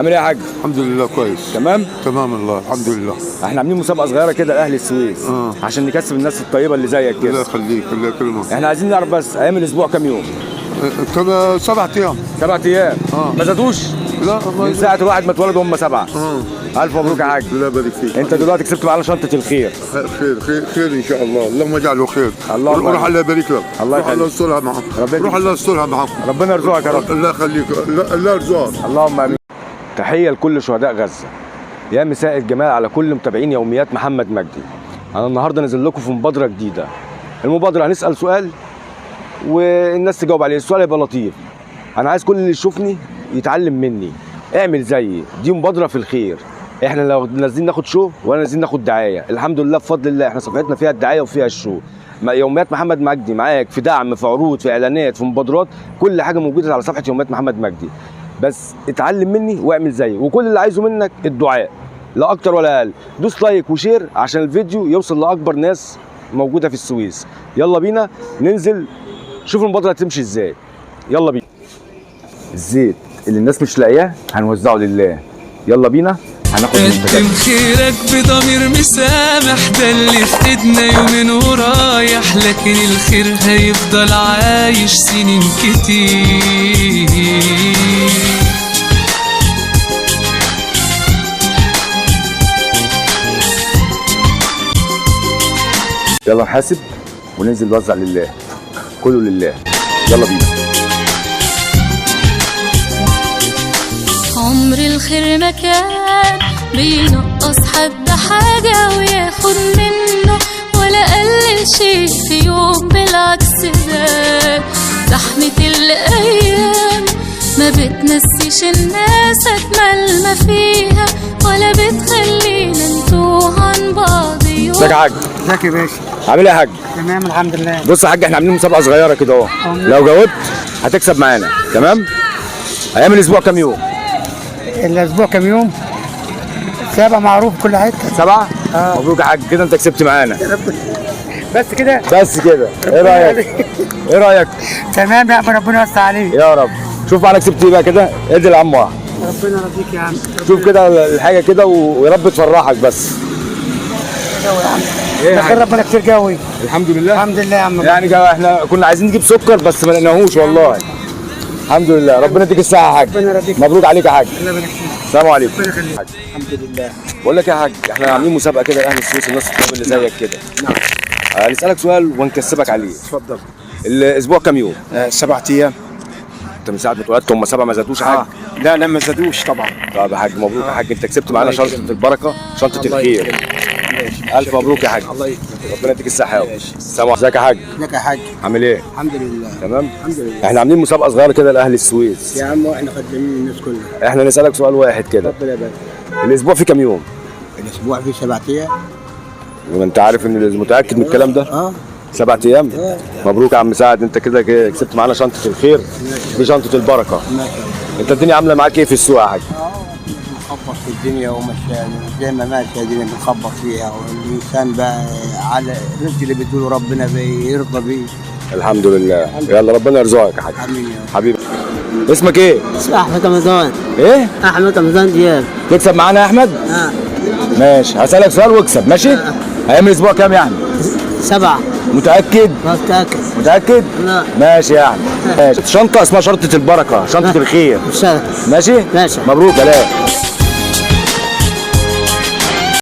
عامل ايه يا حاج؟ الحمد لله كويس. تمام؟ تمام الله الحمد لله. احنا عاملين مسابقة صغيرة كده لاهل السويس عشان نكسب الناس الطيبة اللي زيك الله كده. يخليك، الله يكرمك. احنا عايزين نعرف بس ايام الاسبوع كام يوم؟ كم؟ 7 ايام. 7 ايام. ما زادوش؟ لا ما من ساعة الواحد ما اتولد هم 7. الف مبروك يا حاج. الله يبارك فيك. انت دلوقتي كسبت معانا شنطه الخير. خير خير خير ان شاء الله، اللهم اجعله خير. اللهم روح الله يبارك لك. الله روح الله يخليك. يسترها معاك. ربنا روح الله يسترها معاك. ربنا يرزقك يا رب. الله يخليك، الله يرزقك. اللهم امين. تحية لكل شهداء غزة. يا مساء الجمال على كل متابعين يوميات محمد مجدي. انا النهارده نازل لكم في مبادرة جديدة. المبادرة هنسال سؤال والناس تجاوب عليه، السؤال هيبقى لطيف. انا عايز كل اللي يشوفني يتعلم مني، اعمل زيي، دي مبادرة في الخير. احنا لو نازلين ناخد show ولا نازلين ناخد دعاية، الحمد لله بفضل الله احنا صفحتنا فيها الدعاية وفيها ال show. يوميات محمد مجدي معاك في دعم، في عروض، في اعلانات، في مبادرات، كل حاجة موجودة على صفحة يوميات محمد مجدي. بس اتعلم مني واعمل زيي، وكل اللي عايزه منك الدعاء، لا اكتر ولا اقل. دوس like و share عشان الفيديو يوصل لاكبر ناس موجودة في السويس. يلا بينا ننزل شوف المبادرة هتمشي ازاي. يلا بينا. الزيت اللي الناس مش لاقياه هنوزعه لله. يلا بينا هناخد المنتجات. قدم خيرك بضمير مسامح، ده اللي في ايدنا يومين ورايح، لكن الخير هيفضل عايش سنين كتير. يلا نحاسب وننزل نوزع لله، كله لله. يلا بينا. عمر الخير ما كان بينقص حد حاجة وياخد منه ولا قلل شيء في يوم، بالعكس ده زحمة الأيام ما بتنسيش الناس أجمل ما فيها ولا بتخلينا نتوه عن بعض يوم. ازيك يا حاج؟ ازيك يا باشا؟ عامل ايه يا حاج؟ تمام الحمد لله. بص يا حاج، احنا عاملين مسابقة صغيرة كده اهو، لو جاوبت هتكسب معانا. تمام؟ ايام الاسبوع كام يوم؟ الاسبوع كام يوم؟ 7 معروف كل حتة. 7؟ مبروك يا حاج، كده انت كسبت معانا. بس كده؟ بس كده. ايه رايك؟ ايه رايك؟ تمام يا عم، ربنا يوسع عليك يا رب. شوف معانا كسبت ايه بقى كده، ادي لعم واحد. ربنا يرضيك يا عم. شوف كده الحاجة كده ويا رب تفرحك بس. ايه يا حاج؟ ربنا كتير قوي. الحمد لله. الحمد لله يا عم. يعني احنا كنا عايزين نجيب سكر بس ما لقيناهوش والله. الحمد لله، ربنا يديك الصحة يا حاج. ربنا يرضيك. مبروك عليك يا حاج. الله يبارك فيك. السلام عليكم. ربنا يخليك. الحمد لله. بقول لك يا حاج، احنا عاملين مسابقة كده لاهل السويس، الناس الطيبة اللي زيك كده. نعم. هنسالك سؤال ونكسبك عليه. اتفضل. الاسبوع كام يوم؟ 7 ايام. انت من ساعة ما اتولدت هم 7 ما زادوش يا حاج؟ لا لا ما زادوش طبعا. طب يا حاج مبروك يا حاج، انت كسبت معانا شنطه البركة، شنطه الخير. الف مبروك يا حاج. الله يكرمك. ربنا يديك الصحة يا رب. السلام عليكم. ازيك يا حاج؟ ازيك يا حاج؟ عامل ايه؟ الحمد لله. تمام؟ الحمد لله. احنا عاملين مسابقة صغيرة كده لاهل السويس. يا عم واحنا خدامين الناس كلها. احنا نسالك سؤال واحد كده. ربنا يبارك. الاسبوع فيه كام يوم؟ الاسبوع فيه 7 ايام. وانت انت عارف ان متاكد من الكلام ده؟ 7 ايام؟ مبروك يا عم سعد، انت كده كسبت معانا شنطه الخير دي شنطه البركة. انت الدنيا عامله معاك ايه في السوق يا حاج؟ بنخبط في الدنيا وماشية زي ما ماشية الدنيا بنخبط فيها، والانسان بقى على الرزق اللي بيدوله ربنا بيرضى بيه. الحمد لله. يلا ربنا يرزقك يا حاج. امين يا رب. حبيبي اسمك ايه؟ اسمي احمد رمضان. ايه؟ احمد رمضان دياب. تكسب معانا يا احمد؟ ماشي، هسألك سؤال واكسب، ماشي؟ ايام الاسبوع كام يا احمد؟ 7. متأكد؟ متأكد. متأكد؟ لا. ماشي يا احمد. ماشي. شنطة اسمها شنطة البركة، شنطة الخير. ماشي. ماشي؟ ماشي. مبروك يا لاء.